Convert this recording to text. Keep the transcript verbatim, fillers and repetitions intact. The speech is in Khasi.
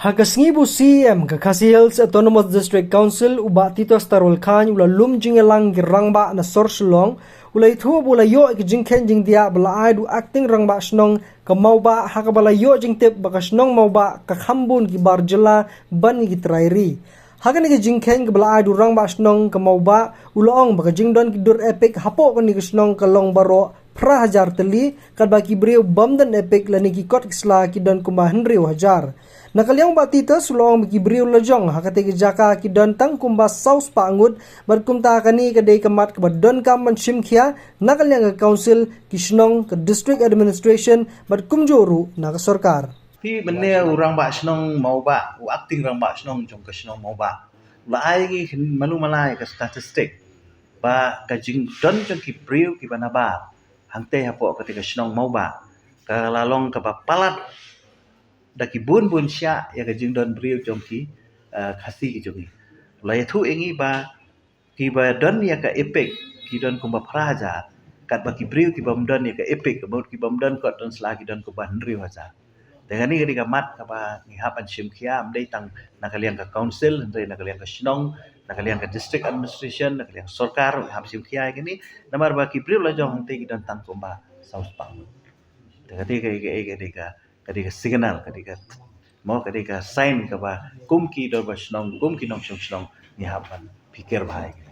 Ha ka sngi ba u C E M ka Khasi Hills Autonomous District Council u Bah Titos Tarwal Chyne u la lum jingïalang ki rangbah na sor Shillong, u la ïathuh ba u la ïoh ïa ki jingkheiñ jingdiah ba la ai da u Acting Rangbah Shnong ka Mawbah, ha kaba la ïoh jingtip ba ka shnong Mawbah ka kham bun ki bar jylla ban ïa ki trai ri. Ha kane ka jingkheiñ kaba la ai da u Rangbah Shnong ka Mawbah, u la ong ba ka jingdon ki dur EPIC hapoh kane ka shnong ka long baroh phra hajar tylli, katba ki briew bym don EPIC lane ki kot ki sla ki don kumba hynriew hajar. Na ka liang u Bah Titos u la ong ba ki briew lajong ha katei ka jaka ki don tang kumba saw spah ngut, bad kumta kane ka dei ka mat kaba donkam ban shim khia na ka liang ka council, ki shnong, ka district administration, bad kumjuh ruh na ka sorkar. Phi mynne u Rangbah Shnong Mawbah, u Acting Rangbah Shnong jong ka shnong Mawbah, u la ai ngi malu mala ïa ka statistic ba ka jingdon jong ki briew kiba nabar hangtei hapoh katei ka shnong Mawbah ka la long kaba palat da ki bun bun shiah ïa ka jingdon briew jong ki, eh, Khasi ki jong ngi. U la ïathuh ïa ngi ba kiba don ïa ka EPIC ki don kumba phra hajar, katba ki briew ki bym don ïa ka EPIC, kaba ki bym don kot don sla ki don kumba hynriew hajar. Te kane ka dei ka mat kaba ngi hap ban shim khia, ym dei tang na ka liang ka council, hynrei na ka liang ka shnong, na ka liang ka district administration, na ka liang sorkar, ngi hap shim khia ïa kane, namar ba ki briew lajong hangtei ki don tang kumba saw spah. Te ka dei ka, ka, ka dei ka, ka dei ka signal, ka dei ka, mo, ka dei ka sign kaba kum ki dorbar shnong, kum ki nongshong shnong, ngi hap ban pyrkhat bha ïa ka.